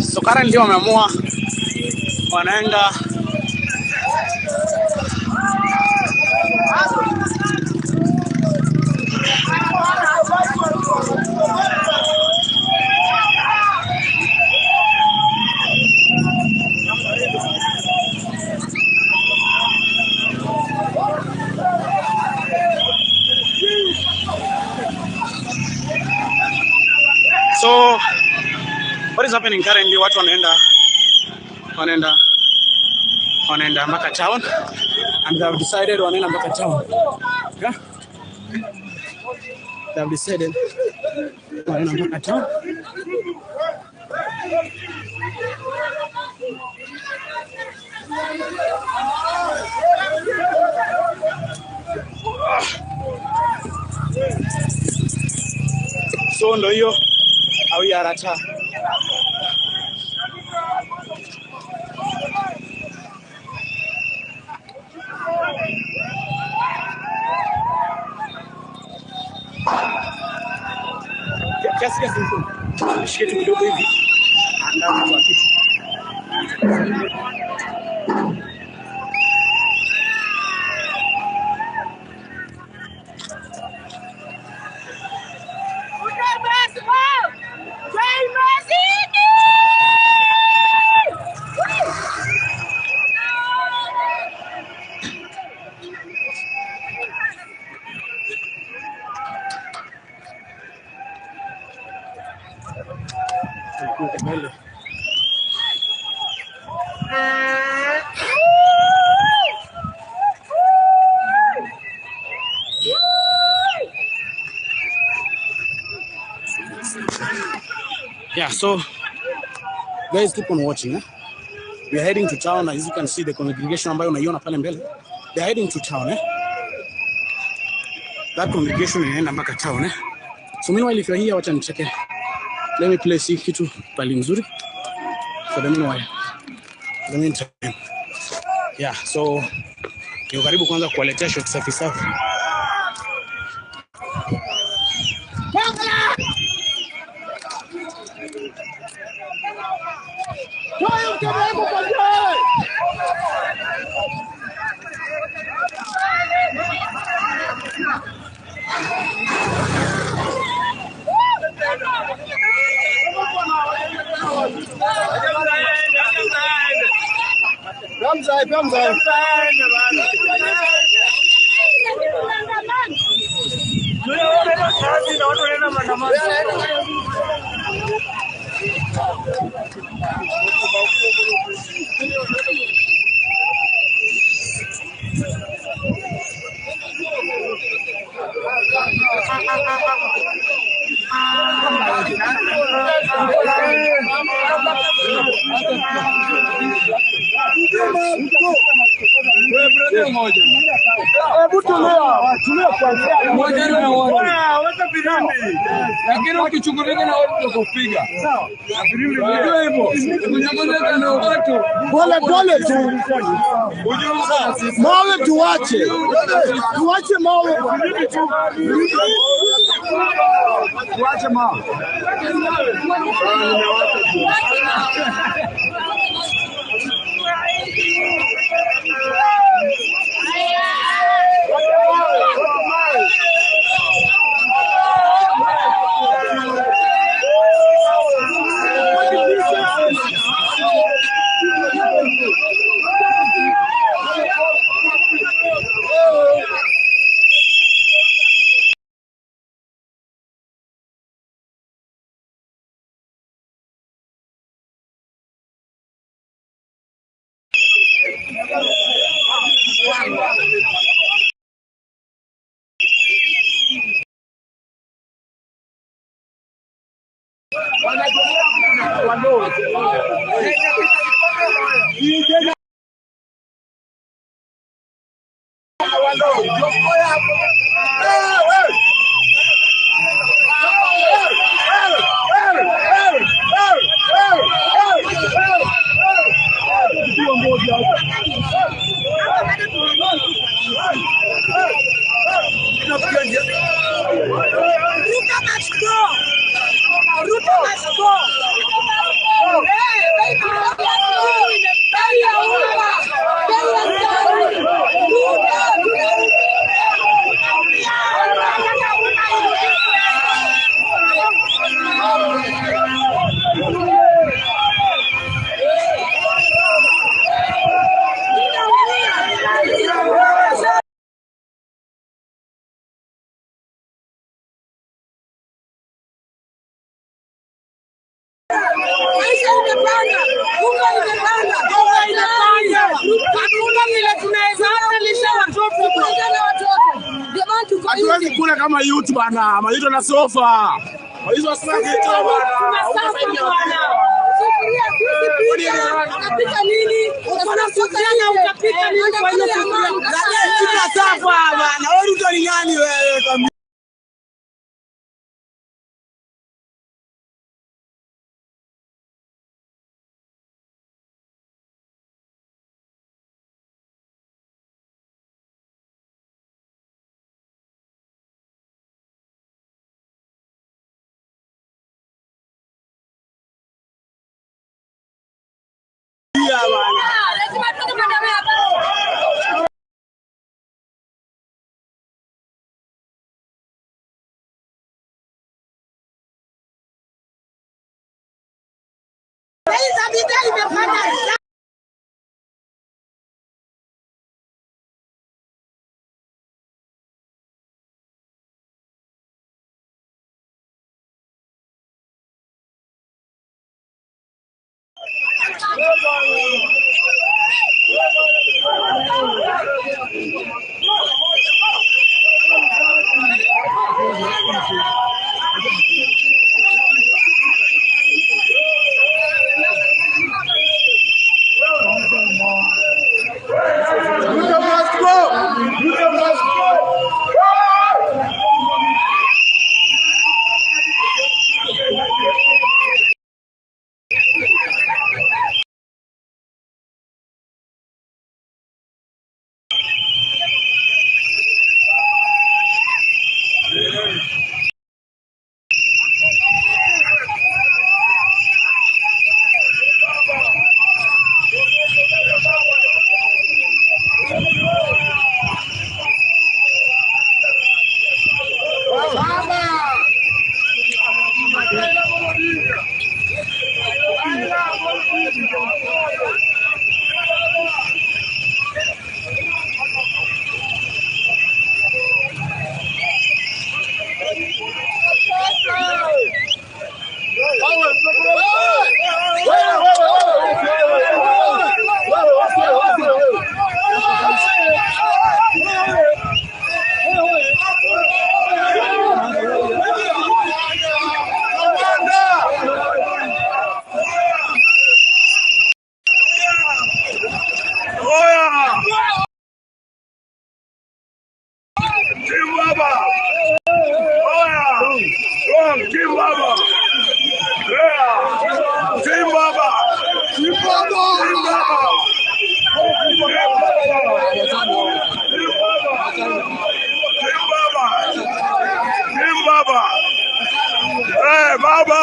So currently wameamua wanaenda. So what is happening currently, watu wanaenda mpaka town, and they have decided wanaenda mpaka town. Yeah? They have decided wanaenda mpaka town. So ndo hiyo au yarata. Kiasi kiasi tu. Nishike tu kidogo hivi. Andaa kwa kitu. Mbele. Yeah, so guys, keep on watching, eh? We are heading to town. As you can see, the congregation ambayo unaiona pale mbele, they are heading to town, eh? That congregation inaenda mpaka town, eh? So meanwhile, if you're here, wacha nicheke. Let me place hii kitu pali nzuri for the meanwhile, for the meantime. Yeah, so niko karibu kwanza kuwaletea shot safi safi. Lakini ukichungulia na watu watakupiga. Unajua hivyo. Ukichungulia na watu pole pole tu. Mawe tuache. Tuache mawe. Tuache mawe. kama youth bana, mayouth na sofa. Mayouth wasema kitu bana. Utapika nini? Utapika nini kwa hiyo sufuria? Tutasafa bana. Wewe Ruto ni nani wewe? Lazima tuende maandamano hapa. Bei za bidhaa imepanda sana. Ruto must go! Ruto must go! Team Baba! Oya! Strong Team Baba! Yeah! Team Baba! Team Baba! Team Baba! Team Baba! Team Baba! Team Baba! Hey, Baba!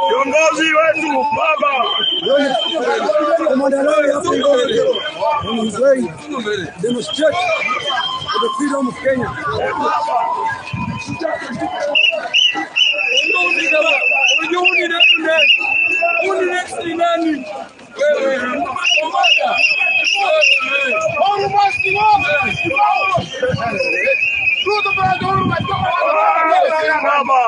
Kiongozi wetu Baba! Commander Larry on his way demonstrate for the freedom of Kenya. Team Baba! Team Baba! Team Baba!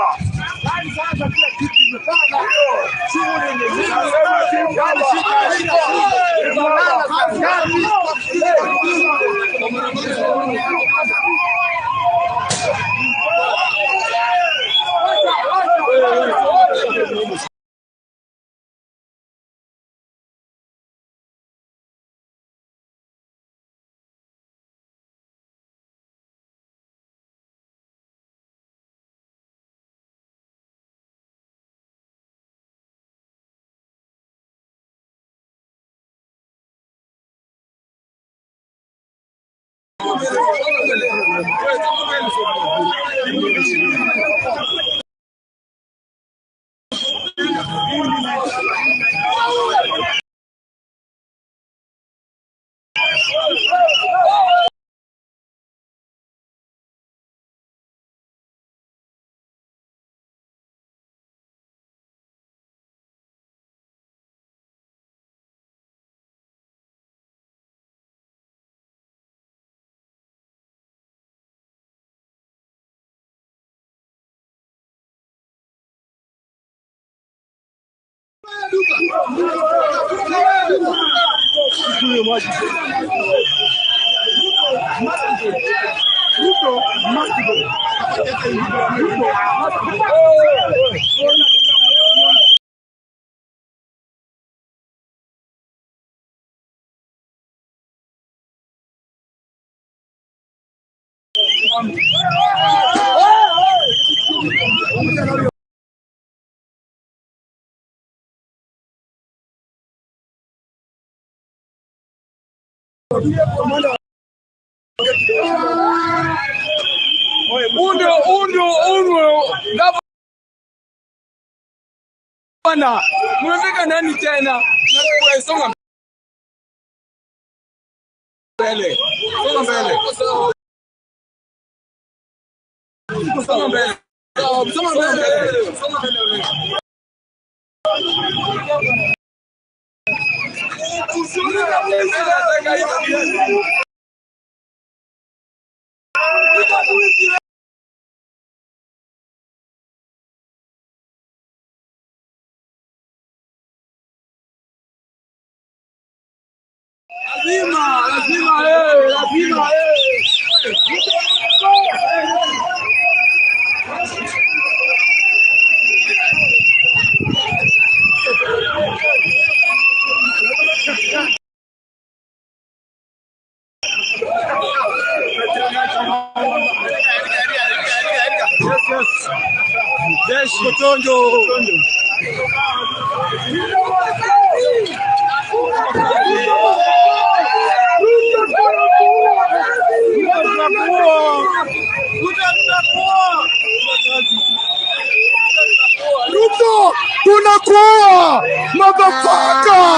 Ruto must go. Ruto must go. Undo, undo, undo. Gavana, mnataka nani tena? Songa mbele. Songa mbele. Songa mbele. Songa mbele. Songa mbele. Lazima, lazima, lazima. Ruto, tunakuua motherfucker!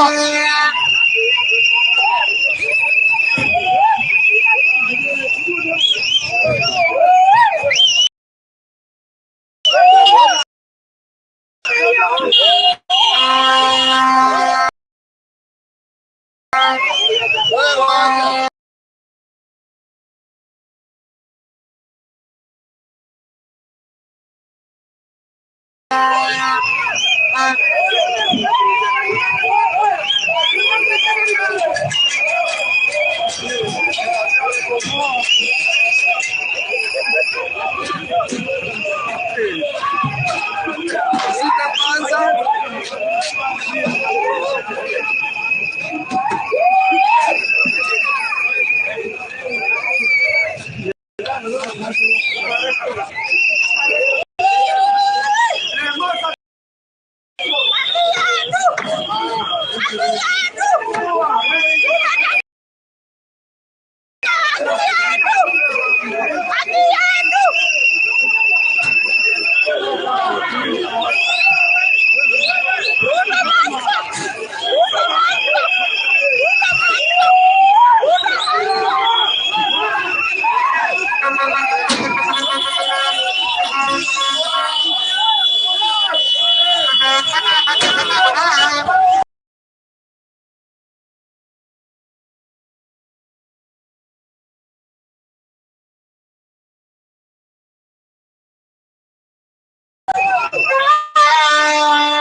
Ah!